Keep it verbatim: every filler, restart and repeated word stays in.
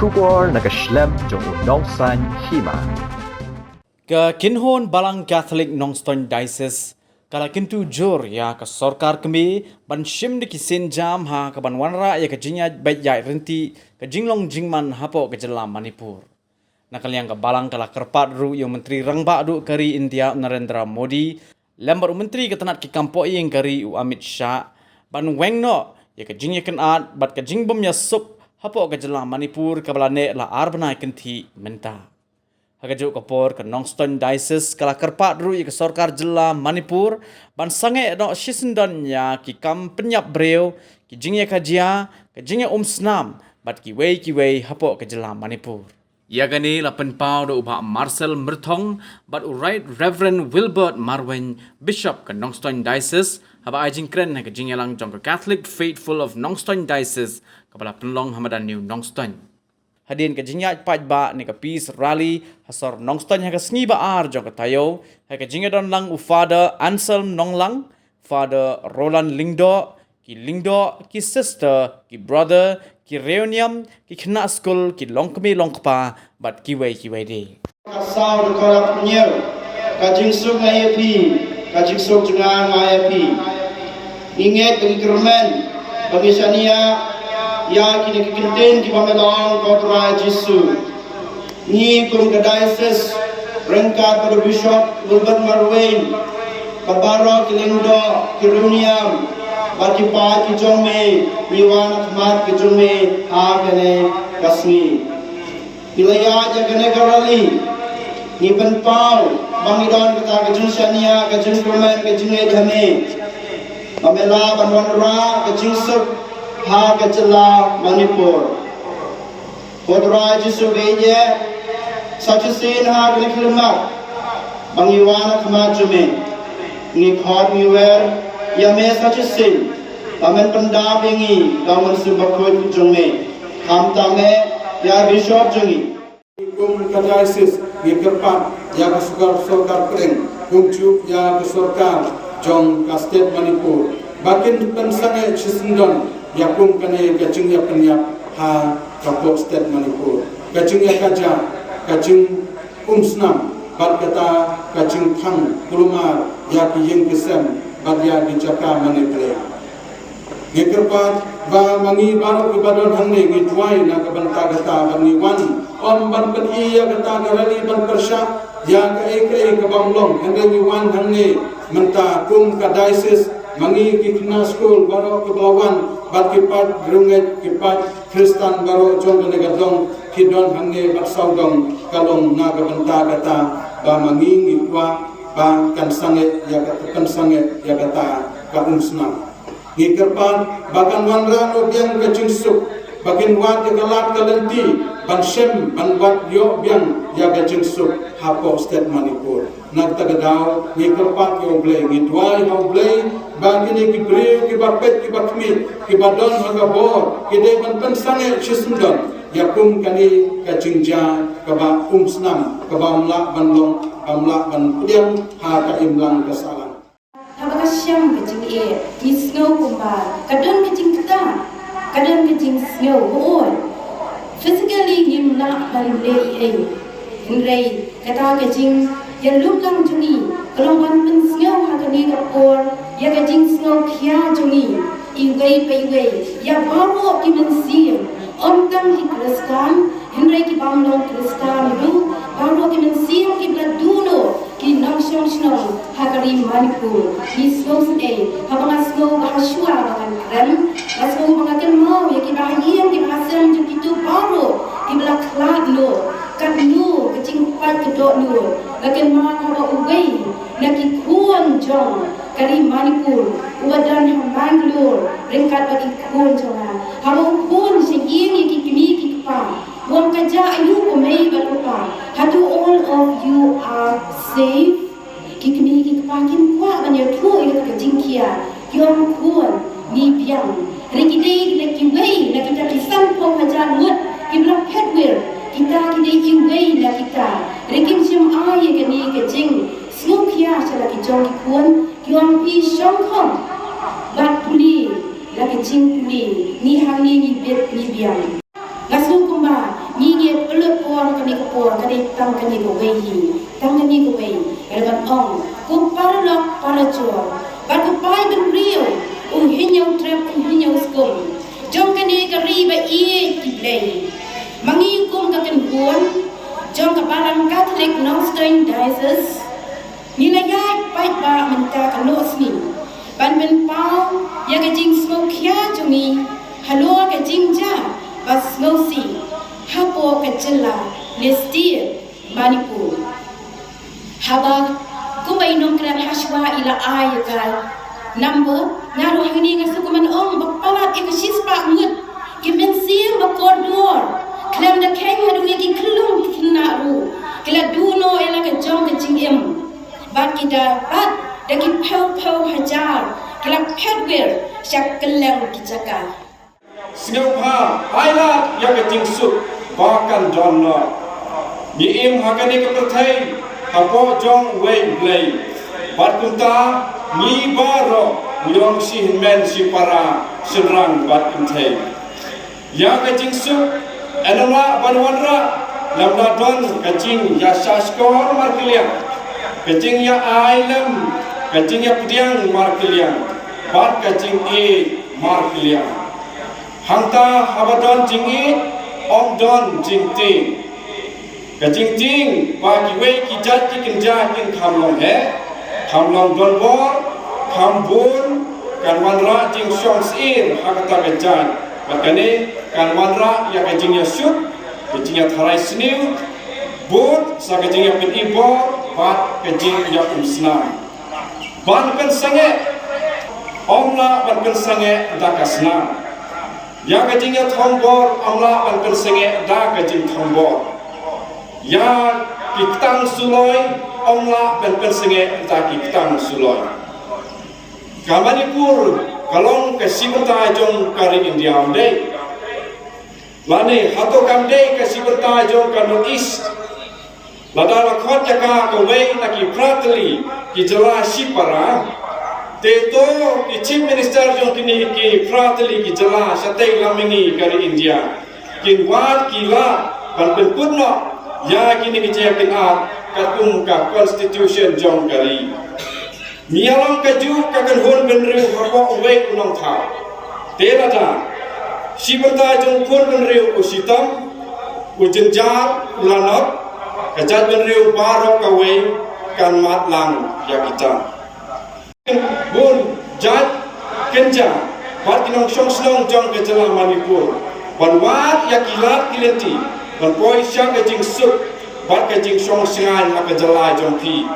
Khubor na ka shlem jong u Nongsaiñ Hima. Ka Kynhun Balang Catholic Nongstoiñ Diocese ka la kyntu jur ïa ka sorkar kmie ban shim da ki sienjam ha kaban wanrah ïa ka jingïaid beit ïaid ryntih ka jinglong jingman hapoh ka jylla Manipur. Na ka liang ka balang ka la kyrpad ruh ïa u Myntri Rangbah duh ka ri India u Narendra Modi lem bad u Myntri ka tnat ki kam pohïing ka ri u Amit Shah ban weng noh ïa ka jingïakynad bad ka jingbym ïasuk hapoh ka jylla Manipur kaba la neh la ar bnai kynthih mynta. Ha kajuh ka por ka Nongstoiñ Diocese ka la kyrpad ruh ïa ka sorkar jylla Manipur ban sangeh noh shisyndon ïa ki kam pynïap briew, ki jingïakajia, ka jingïaumsnam bad kiwei kiwei hapoh ka jylla Manipur. Ïa kane la pynpaw da u Bah Marcel Myrthong bad u Right Reverend Wilbert Marwein, Bishop ka Nongstoiñ Diocese, haba ai jingkren ha ka jingïalang jong ka Catholic Faithful of Nongstoiñ Diocese kaba la pynlong ha madan New Nongstoiñ. Hadien ka jingïaid paidbah ne ka Peace Rally ha sor Nongstoiñ ha ka sngi ba ar jong ka taïew, ha ka jingïadon lang u Father Anselm Nonglang, Father Roland Lyngdoh, ki Lyngdoh, ki sister, ki brother, ki riew niam, ki khynnah skul, ki longkmie longkpa bad kiwei kiwei de. Ka saw da ka lak ñiew, ka jingsuk nga ïa phi, ka jingsuk jong nga nga ïa phi. Ngi ngeit ba ngi kyrmen ba ngi shaniah ïa kine ki kyntien kiba me la ong, ko Trai Jisu. Ngi kum ka diocese ryngkat bad u Bishop Wilbert Marwein, bad baroh ki lyngdoh, ki riewniam bad ki paid ki jong me, ngi wan ha khmat ki jong me ha kane ka sngi. Ngi la ïaid ïa kane ka rally, ngi pynpaw ba ngi don kata ka jingshaniah, ka jingkyrmen, ka jingngeit ha me, ba me lah ban wanrah ka jingsuk ha ka jylla Manipur. Ko Trai Jisu, ba ïeit, sa shisien ha kane ka khyllipmat ba ngi wan ha khmat jong me, ngi khot ngi wer ïa me sa shisien ba men pyndap ïa ngi da u Mynsiem Bakhuid jong me, khamtam eh ïa u Bishop jong ngi. Kum ka diocese ngi kyrpad ïa ka sorkar, sorkar pdeng kumjuh ïa ka sorkar jong ka state Manipur ba kin pynsangeh shisyndon ïa kum kane ka jingïapynïap ha ka pdeng state Manipur, ka jingïakajia, ka jingumsnam bad kata ka jingthang kulmar ïa ki ïing ki sem bad ïa ki jaka mane blei. Ngi kyrpad ba ma ngi baroh kiba don hangne ngi duwai na ka bynta kata, ba ngi wan ym ban pyni ïa kata ka rally ban pyrshah ïa kaei kaei ka bym long, hynrei ngi wan hangne mynta kum ka diocese, ma ngi ki khynnah skul baroh kiba la wan bad ki paid riewngeit, ki paid Khristan baroh jong kane ka dong ki don hangne bad sawdong ka long na ka bynta kata ba ma ngi ngi kwah ba kan sangeh ïa ka, pynsangeh ïa kata ka umsnam. Ngi kyrpad ba kan wanrah noh biang ka jingsuk, ba kin wad ïa ka lad ka lynti ban shem ban wad ïoh biang ïa ka jingsuk hapoh state Manipur. Na kata ka daw ngi kyrpad ïa U Blei, ngi duwai ha U Blei ba kine ki briew kiba peit kiba khmih kiba don ha ka bor ki dei ban pynsangeh shisyndon ïa kum kane ka jingjia kaba umsnam, kaba ym lah ban long, ba ym lah ban pdiang ha ka imlang ka sahlang. Haba ka shem ka jingeh, ngi sngew kumba ka don ka jingktah, ka don ka jingsngew hooid. Physically ngim lah ban leh ei ei. Hynrei kata ka jingïalumlang jong ngi ka long ban pynsngew ha kane ka por ïa ka jingsngewkhia jong ngi iwei pa iwei, ïa baroh ki mynsiem, ym tang ki Khristan, hynrei ki bym long Khristan ruh, baroh ki mynsiem kiba la duh noh ki nongshong shnong ha ka ri Manipur. Ngi sngewsynei haba nga sngew ba ha shuwa ba ngan kren, nga sngew ba nga kynmaw ïa kiba ha ïing kiba ha sem jong kito baroh kiba la khlad noh. Katno ka jingpait ka dohnud. Nga kynmaw haba uwei na ki khun jong ka ri Manipur uba don ha Mangalore ryngkat bad ki khun jong nga, haba u phone sha ïing ïa ki kmie ki kpa, u ong, ka jia aiu ko mei bad ko pa? Hato all of you are safe? Ki kmie ki kpa kim kwah ban ïathuh ïa ka jingkhia. Ki ong, khun, ngi biang. Hynrei ki dei na kiwei na kita ki sanphew hajar ngut kiba la phet wir. Kita ki dei iwei na kita. Hynrei kim shym ai ïa kane ka jingsngewkhia sha la ki jong ki khun. Ki ong, phi shong khop bad pule la ka jingpule. Ngi hangne ngi bit ngi biang. Nga sngew kumba Tang kane kawei hi, tang kane kawei, ka la ban ong, ko paralok parajor, bad ko paidbynriew, u hynñiew trep, u hynñiew skum jong kane ka ri ba ïeit ki Blei. Ma ngi kum ka kynhun jong ka Balang Catholic Nongstoiñ Diocese, ngi la ïaid paidbah mynta ka nohsngi ban pynpaw ïa ka jingsngewkhia jong ngi halor ka jingjia ba sngewsih hapoh ka jylla ne state Manipur. Haba kumba i nongkren hashwa i la ai ïa ka number, nga ruh hangne nga sngewkmen ong ba palat ïa ka shispah ngut ki mynsiem ba kordor, khlem da kheiñ haduh ïa ki khyllung ki khynnah ruh, ki la duh noh ïa la ka jong ka jingim. Bad ki da, bad da ki phew phew hajar ki la phet wir sha kylleng ki jaka. Sngewbha ai lad ïa ka jingsuk ba kan don noh. Ngi im ha kane ka pyrthei hapoh jong uwei u Blei. Bad kumta ngi baroh ngi long shi hynmen shi para, shynrang bad kynthei. Ïa ka jingsuk ynda la ban wanrah, lada don ka jingïashah shkor markylliang, ka jingïa-ai lem, ka jingïapdiang markylliang, bad ka jingïeit markylliang. Hangta haba don jingïeit, ym don jingtieng. Ka jingtieng ba kiwei ki jait ki kynja kin kham long heh, kham long donbor, kham bun, kan wanrah jingshong syier ha kata ka jait. Bad kane kan wanrah ïa ka jingïashut, ka jingïatharai sniew, bud sa ka jingïapyni bor bad ka jingïaumsnam. Ban pynsangeh, ym lah ban pynsangeh da ka snam. Ïa ka jingïathombor, ym lah ban pynsangeh da ka jingthombor. Ïa ki ktang suloi, ym lah ban pynsangeh da ki ktang suloi. Ka Manipur ka long ka shibynta jong ka ri India, ym dei? Lane hato kam dei ka shibynta jong ka North East? Lada la khot ïa ka kawei na ki phra tylli ki jylla shipara, te to ki Chief Minister jong kine ki phra tylli ki jylla shatei lam mihngi ka ri India kin wad ki lad ban pynkut noh ïa kine ki jingïakynad katkum ka Constitution jong ka ri. Ngi ïa long kajuh ka kynhun bynriew hapoh uwei u nongthaw. Te lada shibynta jong u khun bynriew u shitom, u jynjar u la nop, ka jaitbynriew baroh kawei kan mad lang ïa kita. Bun jait kynja bad ki nongshong shnong jong ka jylla Manipur ban wad ïa ki lad ki lynti ban poi sha ka jingsuk bad ka jingshong shngaiñ ha ka jylla jong phi.